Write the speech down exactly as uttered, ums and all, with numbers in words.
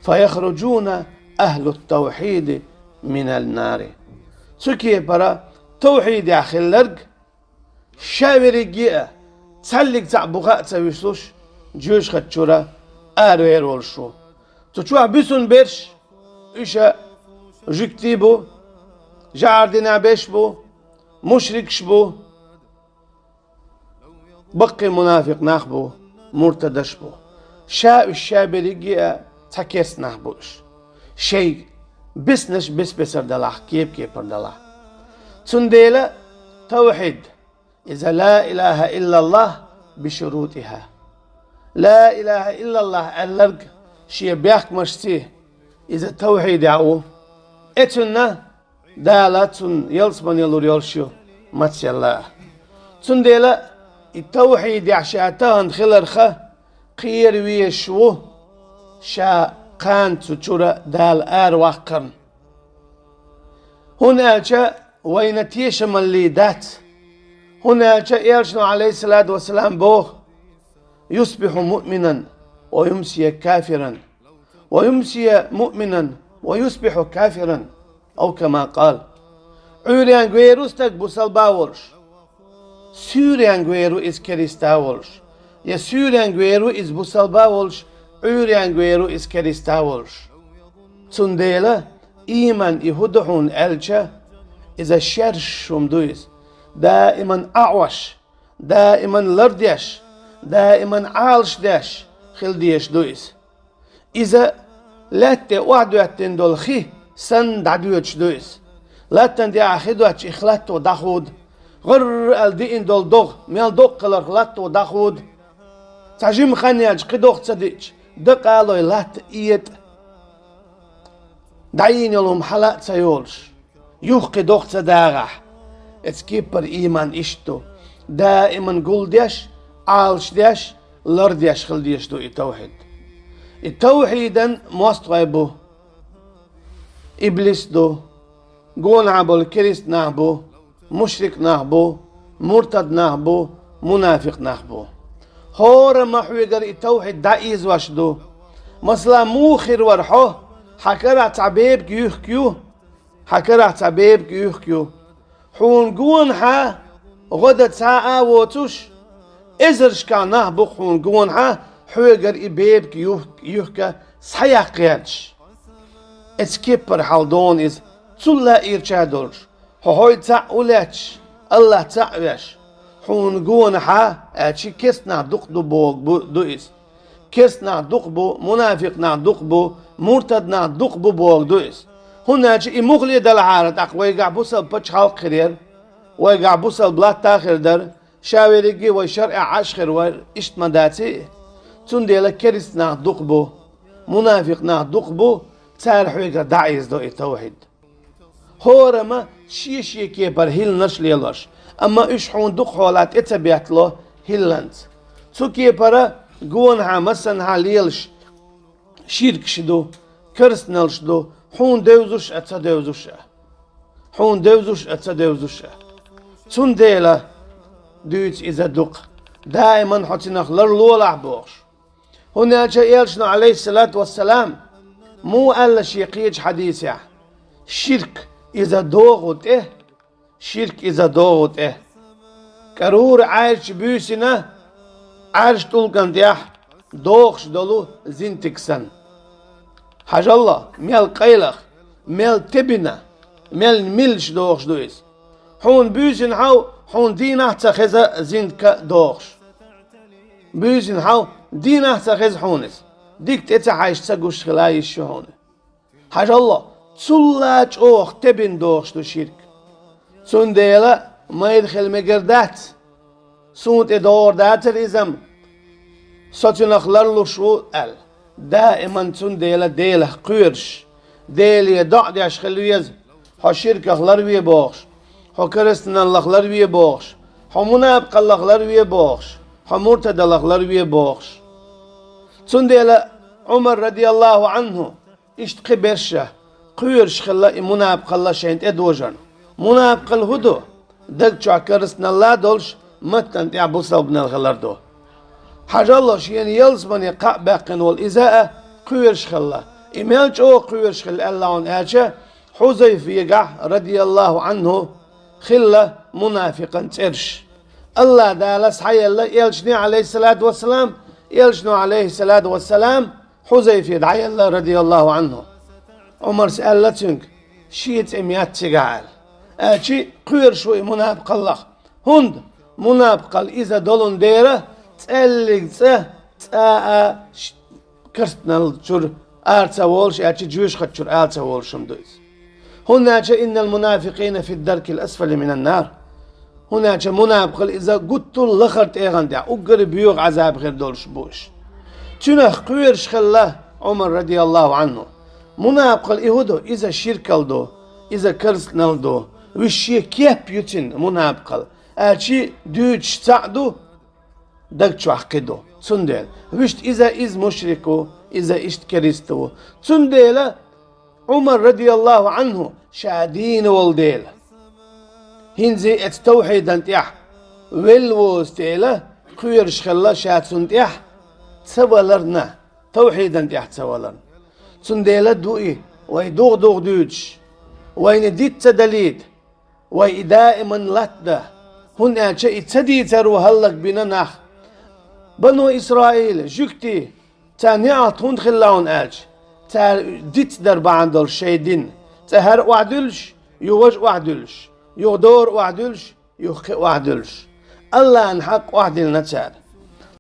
فيخرجون أهل التوحيد من النار. Цу кепара тавхьидехь хилларг ша верриге а цхьаллиг цхьаъ буха а ца вуьсуш, жоьжахати чуьра аравер волуш ву. Цу чохь буьсун берш, уьш а жуьгтий бу, жӀар динехь берш бу, мушрикаш бу, баккхий мунафикъ нах бу, муртадаш бу. Ша уьш ша берриге а цхьа керста нах бу уьш. Шайн беснаш бес-бесар далахь, кеп-кепар далахь. Цундела тавхьид, иза ла илаха иллаллахь бишурутиха. Ла илаха иллаллахь аьлларг шен бехкамашций, иза тавхьидехь ву. Эцунна Дала цунна ялсамане лур йолуш ю, мацалла а. Цундела и тавхьидехь ша тахана хиларх кхера везаш ву, ша кхана цу чуьра Дала араваккхарна. ХӀунда аьлча вайна тешамаллий дац. ХӀунда аьлча Элчано, Ӏалайхиссалату вассалам, боху: «Юсбиху муъминан ва юмсия кафиран». «Ва юмсия муъминан ва юсбиху кафиран, ав кама къал». Ӏуьйренга вер ву стаг бусалба а волуш, суьйренга вер ву иза керста а волуш, я суьйренга вер ву иза бусалба а волуш, Ӏуьйренга вер ву иза керста а волуш. Цундела ийман и хӀун ду хьуна аьлча, иза шерш хӀума ду иза, даиман Ӏаьош, даиман лардеш, даиман Ӏалашдеш хила дезаш ду иза. Иза лаьтта тӀе охьадоьттина долу хи санна дӀадоьдуш ду иза. Латтана тӀехь хи доьттуш, и хи латто дӀахуду. ГӀарр аьлла диъна долу догӀа, мел доккха хиларх латто дӀахуду. Цхьа жима хан яьлча, кхин догӀа ца диъча, дакъа а лой, латта этӀа. ДӀайийна йолу хӀума хьала а ца йолуш, юха кхин догӀа ца дагӀахь, эцу кеппара ийман иштта ду. Даиман гулдеш, Ӏалашдеш, лардеш хила дезаш ду и тавхьид. И тавхьидан мостагӀий бу: иблис ду, гонахьа болу керста нах бу, мушрик нах бу, муртад нах бу, мунафикъ нах бу. ХӀораммо хьоьгара и тавхьид дӀаийзош ду. Масала, муха хир вара хьо, хьан карахь цхьа бепиг юьхк ю, хьан карахь цхьа бепиг юьхк ю. Хьуна гонахьа гӀо дан цхьа а воцуш, эзаршкахь нах бу хьуна гонахьа, хьоьгара и бепиг юьхк-, юьхка схьаяккха гӀерташ. Эцу кеппара хьал ду иза, цул а ирча долуш, хьо хьой цхьаъ ву лаьтташ, АллахӀ цхьаъ веш. Хьуна гонахьа, аьлча, керста нах дукха ду бохург бу, ду иза. Керста нах дукха бу, мунафикъ нах дукха бу, муртад нах дукха бу бохург ду иза. ХӀунда аьлча и муххале далахьара, тӀаккха вайгахь бусалба пачхьалкх хир яра, вайгахь бусалба латта а хир дара, ша верриге а вай шарӀехь Ӏаш хир вара, иштта ма даций? Цундела керста нах дукха бу, мунафикъ нах дукха бу, цара хьоьгара дӀаийзадо и тавхьид. ХӀораммо шен-шен кепара хӀилланаш лелош, амма уьш хьуна дукха хьолахь тӀе ца беттало хӀилланца. Цу кепара гонахьа массанхьа лелаш ширкаш ду, керстаналш ду, хьуна девзаш а, ца девзаш а. Хьуна девзаш а, ца девзаш а. Цундела дуьйцу иза дукха, даиман хьо цунах ларлолахь бохуш. ХӀунда аьлча Элчано, Ӏалайхиссалату вассалам, муха аьлла шен кхечу хьадисехь: «Ширк иза догӀу тӀе, ширк иза догӀу тӀе». КӀарура Ӏаьржачу буьйсина, Ӏаьржачу тӀулган тӀехь догӀуш долу зинтиг санна. Хьажал, мел къайлаха, мел тебина, мел милла догӀуш ду иза. Хьуна буьйсина хьову, хьуна дийнахь а ца хеза зинтиг догӀуш. Буьйсина хьову, дийнахь а ца хеза хьуна иза. Дика тӀе ца хьаьжча, ца гуш хила йиш ю хьуна. Хьажал, цул а чӀогӀа тебина догӀуш ду ширк. Цундела майра хила мегар дац. Суна тӀе догӀур дацара иза-м, со цунах ларлуш ву аьлла. Даиман цундела Делах кхоьруш, Деле доӀа деш хила веза, хьо ширках ларве бохуш, хьо керстаналлах ларве бохуш, хьо мунапкъаллах ларве бохуш, хьо муртадаллах ларве бохуш. Цундела Ӏумар, радияллаху Ӏанху, иштта кхин берш а кхоьруш хилла и мунапкъалла шайна тӀедожарна. Мунапкъалла хӀун ду? Даг чохь керстаналла а долуш, маттана тӀехь бусалбанал хилар ду. Хьажал, шена ялсамане кхаъ баьккхина волу иза а кхоьруш хилла. И мел чӀогӀа кхоьруш хилла аьлла хьуна аьлча, Хьузайфегахь, радияллаху Ӏанху, хилла мунафикъан цӀераш. АллахӀ Дала схьаелла элчане, Ӏалайхиссалату вассалам, элчано, Ӏалайхиссалату вассалам, Хьузайфе дӀаелла, радияллаху Ӏанху. Ӏумарс аьлла цуьнга: «Шен цӀи ма яц цигахь», — аьлла. Аьлча кхоьруш ву и мунапикъаллах. ХӀунда? Мунапикъал иза долун дера, цӀеллиг цӀа, цӀа а ш-, карстнал чуьра ара ца волуш, аьлча жоьжахати чуьра ара ца волуш хӀума ду иза. ХӀунда аьлча: «Иннал мунафикъина фид даркил асфали минан нар». ХӀунда аьлча мунапикъал иза гуттал лахара тӀегӀан тӀехь, уггаре боьха Ӏазаб хир долуш бу уьш. Цуьнах кхоьруш хилла Ӏумар, радияллаху Ӏанху. Мунапикъал и хӀун ду? Иза ширкал ду, иза карстнал ду, вуьш шен кеп ю цуьнан мунапикъал. Аьлча дуьйцуш цхьаъ ду, даг чохь кхин ду. Цундела вуьшта иза, иза мушрик ву, иза иштта керста ву. Цундела Ӏумар, радияллаху Ӏанху, ша дийна волу дела, хӀинца эцу тавхьидан тӀехь велла воцу дела, кхоьруш хилла ша цунна тӀехь ца валарна, тавхьидан тӀехь ца валарна. Цундела ду и, вай дугӀа-дугӀа дуьйцуш, вайна диц ца далийта, вай и даиман латтадан, хӀунда аьлча и ца дийцаро хӀаллакбина нах. Бану Исраил, жуьгтий, царна неӀалт хӀунда хилла хьуна аьлча, цара диц дар бахьана долуш шайн дин, цкъа хӀара охьадуьллуш, юха важа охьадуьллуш, юха дора охьадуьллуш, юха кхин охьадуьллуш. АллахӀан хьакъ охьадиллина цара.